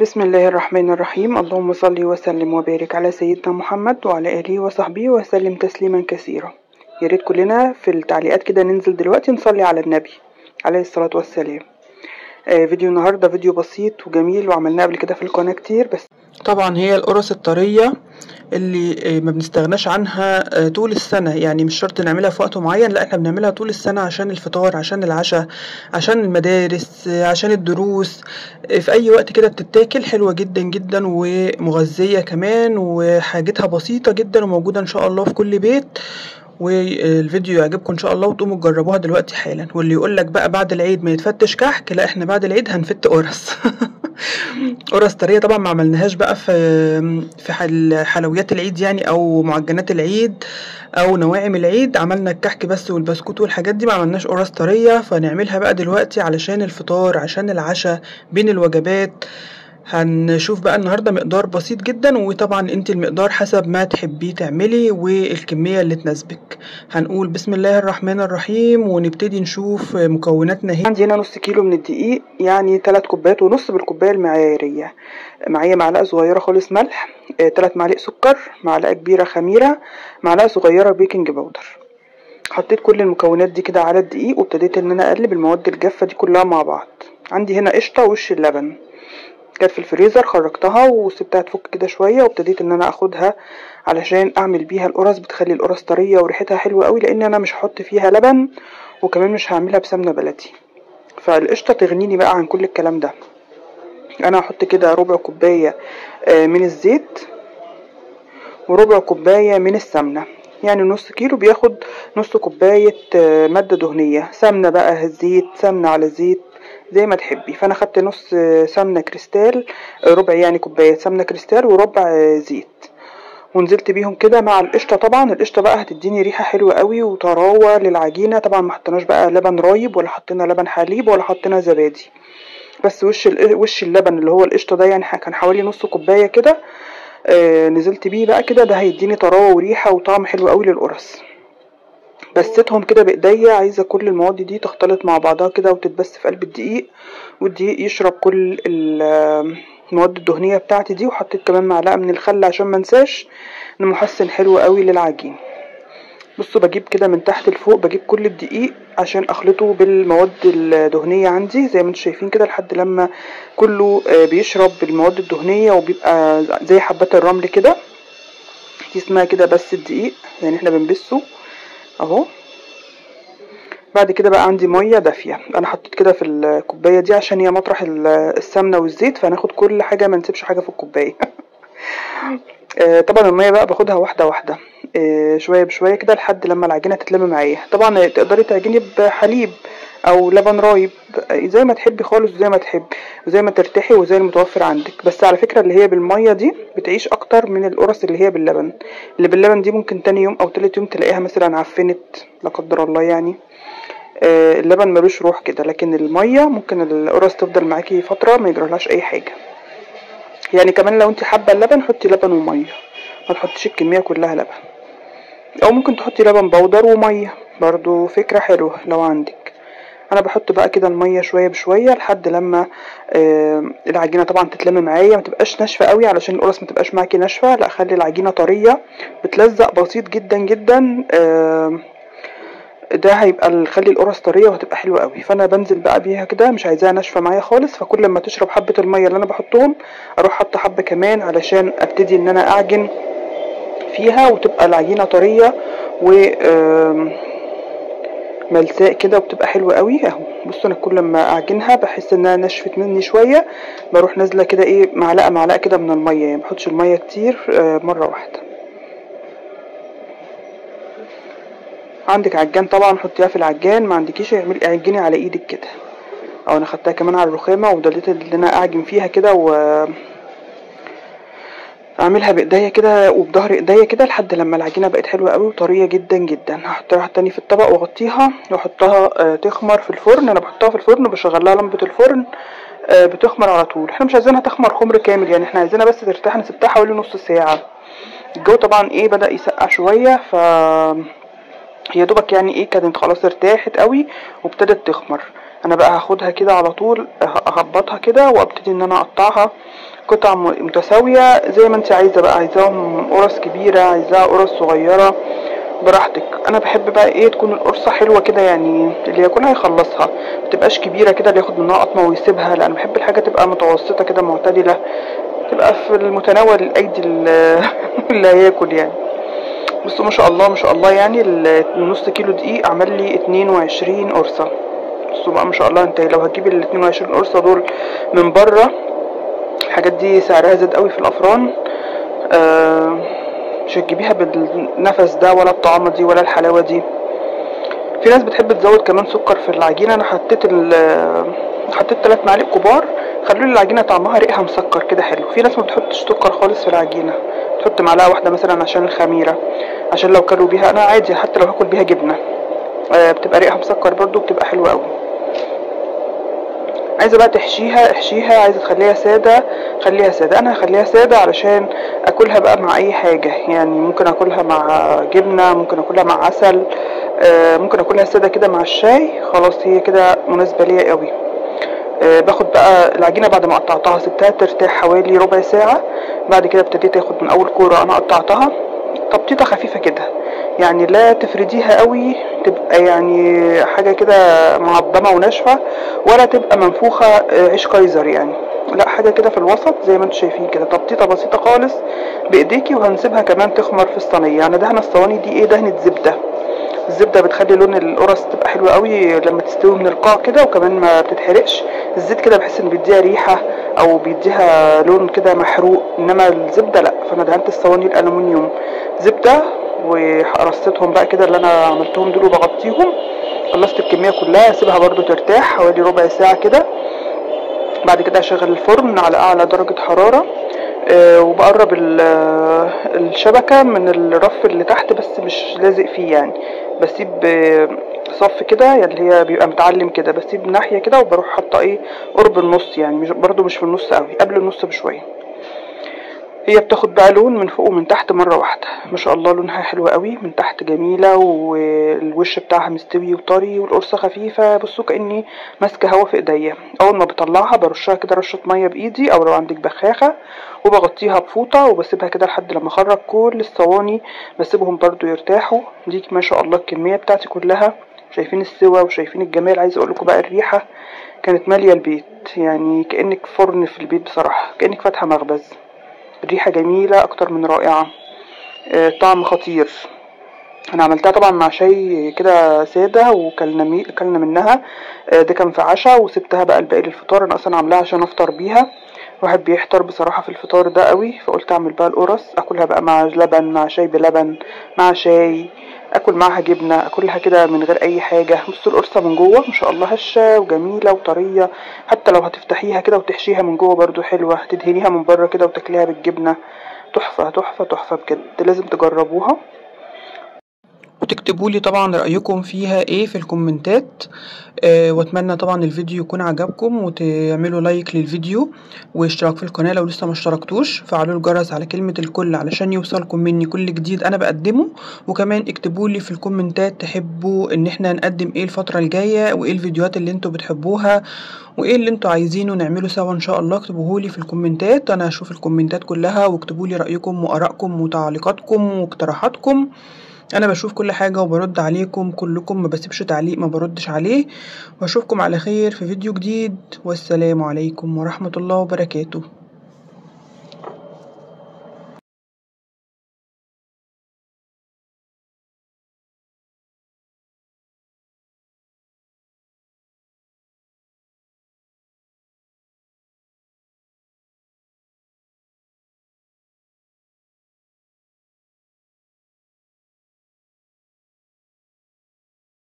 بسم الله الرحمن الرحيم. اللهم صل وسلم وبارك على سيدنا محمد وعلى آله وصحبه وسلم تسليما كثيرا. يا ريت كلنا في التعليقات كده ننزل دلوقتي نصلي على النبي عليه الصلاة والسلام. فيديو النهارده فيديو بسيط وجميل وعملناه قبل كده في القناة كتير، بس طبعا هي القرص الطرية اللي ما بنستغناش عنها طول السنة، يعني مش شرط نعملها في وقت معين، لا احنا بنعملها طول السنة عشان الفطار، عشان العشاء، عشان المدارس، عشان الدروس، في اي وقت كده بتتاكل. حلوة جدا جدا ومغذية كمان، وحاجتها بسيطة جدا وموجودة ان شاء الله في كل بيت. والفيديو يعجبكم ان شاء الله وتقوموا تجربوها دلوقتي حالا. واللي يقول لك بقى بعد العيد ما يتفتش كحك، لا احنا بعد العيد هنفت قرص قرص طرية. طبعا ما عملناهاش بقى في حلويات العيد يعني، او معجنات العيد او نواعم العيد، عملنا الكحك بس والبسكوت والحاجات دي، ما عملناش قرص طرية. فنعملها بقى دلوقتي علشان الفطار، عشان العشاء، بين الوجبات. هنشوف بقى النهارده مقدار بسيط جدا، وطبعا انت المقدار حسب ما تحبيه تعملي والكميه اللي تناسبك. هنقول بسم الله الرحمن الرحيم ونبتدي نشوف مكوناتنا. هي عندي هنا نص كيلو من الدقيق، يعني 3 كوبايات ونص بالكوبايه المعياريه. معايا معلقه صغيرة خالص ملح، 3 معالق سكر، معلقه كبيرة خميره، معلقه صغيرة baking powder. حطيت كل المكونات دي كده على الدقيق وابتديت ان انا اقلب المواد الجافه دي كلها مع بعض. عندي هنا قشطه وش اللبن كانت في الفريزر، خرجتها وسبتها تفك كده شوية، وابتديت ان انا اخدها علشان اعمل بيها القرص. بتخلي القرص طرية وريحتها حلوة قوي، لان انا مش هحط فيها لبن وكمان مش هعملها بسمنه بلدي، فالقشطه تغنيني بقى عن كل الكلام ده. انا هحط كده ربع كوباية من الزيت وربع كوباية من السمنة، يعني نص كيلو بياخد نص كوباية مادة دهنية، سمنه بقى زيت، سمنه على زيت زي ما تحبي. فانا خدت نص سمنه كريستال، ربع يعني كوباية سمنه كريستال وربع زيت، ونزلت بيهم كده مع القشطه. طبعا القشطه بقى هتديني ريحه حلوة قوي وطراوه للعجينه. طبعا ما حطيناش بقى لبن رايب ولا حطينا لبن حليب ولا حطينا زبادي، بس وش اللبن اللي هو القشطه ده يعني كان حوالي نص كوباية كده، نزلت بيه بقى كده. ده هيديني طراوه وريحه وطعم حلو قوي للقرص. بستهم كده بايديا، عايزه كل المواد دي تختلط مع بعضها كده وتتبس في قلب الدقيق، والدقيق يشرب كل المواد الدهنية بتاعتي دي. وحطيت كمان معلقه من الخل عشان ما انساش، انه محسن حلو قوي للعجين. بصوا بجيب كده من تحت لفوق، بجيب كل الدقيق عشان اخلطه بالمواد الدهنية عندي زي ما انتم شايفين كده، لحد لما كله بيشرب المواد الدهنية وبيبقى زي حبات الرمل كده. دي اسمها كده بس الدقيق، يعني احنا بنبسه اهو. بعد كده بقى عندي مية دافيه، انا حطيت كده في الكوباية دي عشان هي مطرح السمنة والزيت، فهناخد كل حاجة ما نسيبش حاجة في الكوباية. طبعا المية بقى باخدها واحدة واحدة، شوية بشوية كده لحد لما العجينة تتلم معايا. طبعا تقدري تعجني بحليب او لبن رايب زي ما تحبي خالص، وزي ما تحبي وزي ما ترتاحي وزي المتوفر عندك. بس على فكرة اللي هي بالمية دي بتعيش اكتر من القرص اللي هي باللبن. اللي باللبن دي ممكن تاني يوم او تالت يوم تلاقيها مثلا عفنت لا قدر الله، يعني اللبن ملوش روح كده، لكن المية ممكن القرص تفضل معاكي فترة ما يجرالهاش اي حاجة. يعني كمان لو انت حابة اللبن حطي لبن ومية، ما تحطيش الكمية كلها لبن، او ممكن تحطي لبن بودر ومية برضو، فكرة حلوة لو عندك. انا بحط بقى كده المية شوية بشوية لحد لما العجينة طبعا تتلم معايا، ما تبقاش ناشفة قوي علشان القرص ما تبقاش معاكي ناشفة، لا خلي العجينة طرية بتلزق بسيط جدا جدا. ده هيبقى خلي القرص طرية وهتبقى حلوة قوي. فانا بنزل بقى بيها كده، مش عايزاها ناشفة معايا خالص، فكل ما تشرب حبه المية اللي انا بحطهم اروح حاطه حبه كمان علشان ابتدي ان انا اعجن فيها وتبقى العجينة طرية و ملساء كده وبتبقى حلوة قوي اهو. بصوا انا كل ما اعجنها بحس انها نشفت مني شوية، بروح نازله كده ايه معلقه معلقه كده من المية، يعني ما بحطش المية كتير مرة واحدة. عندك عجان طبعا حطيها في العجان، ما عندكيش اعملي اعجني على ايدك كده، او انا خدتها كمان على الرخامه وضليت ان انا اعجن فيها كده و اعملها بايديا كده وبظهر ايديا كده لحد لما العجينة بقت حلوة قوي وطريه جدا جدا. هحطها تاني في الطبق واغطيها واحطها تخمر في الفرن. انا بحطها في الفرن وبشغل لها لمبة الفرن، بتخمر على طول. احنا مش عايزينها تخمر خمر كامل، يعني احنا عايزينها بس ترتاح. انا سبتها حوالي نص ساعة. الجو طبعا ايه بدا يسقع شوية، ف يا دوبك يعني ايه كانت خلاص ارتاحت قوي وابتدت تخمر. انا بقى هاخدها كده على طول، ههبطها كده وابتدي ان انا اقطعها قطع متساوية زي ما انت عايزه بقى، عايزاهم قرص كبيرة، عايزاها قرص صغيرة، براحتك. انا بحب بقى ايه تكون القرصه حلوة كده، يعني اللي ياكلها يخلصها، ما تبقاش كبيرة كده اللي ياخد منها قطمه ويسيبها، لا انا بحب الحاجة تبقى متوسطه كده معتدلة، تبقى في المتناول الايدي اللي هياكل يعني. بصوا ما شاء الله ما شاء الله، يعني النص كيلو دقيق عمل لي 22 قرصة. بصوا بقى ما شاء الله، انت لو هتجيبي ال 22 قرصة دول من بره، الحاجات دي سعرها زاد قوي في الافران، مش هتجيبيها بالنفس ده ولا الطعامه دي ولا الحلاوة دي. في ناس بتحب تزود كمان سكر في العجينة، انا حطيت 3 معالق كبار، خلوا لي العجينة طعمها ريقها مسكر كده حلو. في ناس ما بتحطش سكر خالص في العجينة، تحط معلقه واحدة مثلا عشان الخميره، عشان لو كلوا بيها، انا عادي حتى لو هاكل بيها جبنه بتبقى ريقها مسكر برضو، بتبقى حلوة قوي. عايزه بقى تحشيها احشيها، عايزه تخليها ساده خليها ساده. انا هخليها ساده علشان اكلها بقى مع اي حاجة، يعني ممكن اكلها مع جبنه، ممكن اكلها مع عسل، ممكن اكلها ساده كده مع الشاي، خلاص هي كده مناسبة ليا قوي. باخد بقى العجينة بعد ما قطعتها، سبتها ترتاح حوالي ربع ساعة، بعد كده ابتديت اخد من اول كورة انا قطعتها تبطيطه خفيفة كده، يعني لا تفرديها قوي تبقى يعني حاجة كده معضمه وناشفه، ولا تبقى منفوخه عيش كايزر يعني، لا حاجة كده في الوسط زي ما انتم شايفين كده، تبطيطه بسيطة خالص بايديكي. وهنسيبها كمان تخمر في الصينية. انا دهنه الصواني دي ايه، دهنه زبدة. الزبدة بتخلي لون القرص تبقى حلوة قوي لما تستوي من القاع كده، وكمان ما بتتحرقش. الزيت كده بحس ان بيديها ريحه او بيديها لون كده محروق، انما الزبدة لا. فانا دهنت الصواني الالومنيوم زبدة ورصيتهم بقى كده اللي انا عملتهم دول وبغطيهم. خلصت الكمية كلها، اسيبها برده ترتاح حوالي ربع ساعة كده. بعد كده اشغل الفرن على اعلى درجه حرارة، وبقرب الشبكة من الرف اللي تحت، بس مش لازق فيه يعني، بسيب صف كده يعني اللي هي بيبقى متعلم كده، بسيب ناحية كده وبروح حاطه ايه قرب النص، يعني مش برده مش في النص قوي، قبل النص بشوية. هي بتاخد بقى لون من فوق ومن تحت مرة واحدة، ما شاء الله لونها حلو قوي من تحت جميلة، والوش بتاعها مستوي وطري، والقرصه خفيفة. بصوا كاني ماسكه هوا في ايديا. اول ما بطلعها برشها كده رشه مية بايدي، او لو عندك بخاخه، وبغطيها بفوطه وبسيبها كده لحد لما اخرج كل الصواني، بسيبهم برضو يرتاحوا. دي ما شاء الله الكمية بتاعتي كلها، شايفين السوا وشايفين الجمال. عايزه اقول لكم بقى الريحة كانت ماليه البيت، يعني كانك فرن في البيت بصراحة، كانك فاتحة مخبز. الريحة جميلة اكتر من رائعة، طعم خطير. انا عملتها طبعا مع شاي كده ساده وكلنا منها، ده كان في عشاء، وسبتها بقى الباقي للفطار. انا اصلا عاملاها عشان افطر بيها، الواحد بيحتار بصراحة في الفطار ده قوي، فقلت اعمل بقى القرص اكلها بقى مع لبن، مع شاي بلبن، مع شاي، اكل معاها جبنه، اكلها كده من غير اي حاجة. بصوا القرصه من جوه ما شاء الله هشه وجميلة وطريه، حتى لو هتفتحيها كده وتحشيها من جوه برضو حلوة، تدهنيها من بره كده وتاكليها بالجبنه، تحفة تحفة تحفة بجد، لازم تجربوها. وتكتبوا لي طبعا رأيكم فيها ايه في الكومنتات. واتمنى طبعا الفيديو يكون عجبكم، وتعملوا like للفيديو واشتراك في القناة لو لسه ما اشتركتوش، فعلوا الجرس على كلمة الكل علشان يوصلكم مني كل جديد انا بقدمه. وكمان اكتبوا لي في الكومنتات تحبوا ان احنا نقدم ايه الفترة الجاية، وايه الفيديوهات اللي انتوا بتحبوها، وايه اللي انتوا عايزينه نعمله سوا ان شاء الله. اكتبوه لي في الكومنتات، انا هشوف الكومنتات كلها، واكتبوا لي رأيكم وارائكم وتعليقاتكم واقتراحاتكم. انا بشوف كل حاجة وبرد عليكم كلكم، ما بسيبش تعليق ما بردش عليه. واشوفكم على خير في فيديو جديد، والسلام عليكم ورحمة الله وبركاته.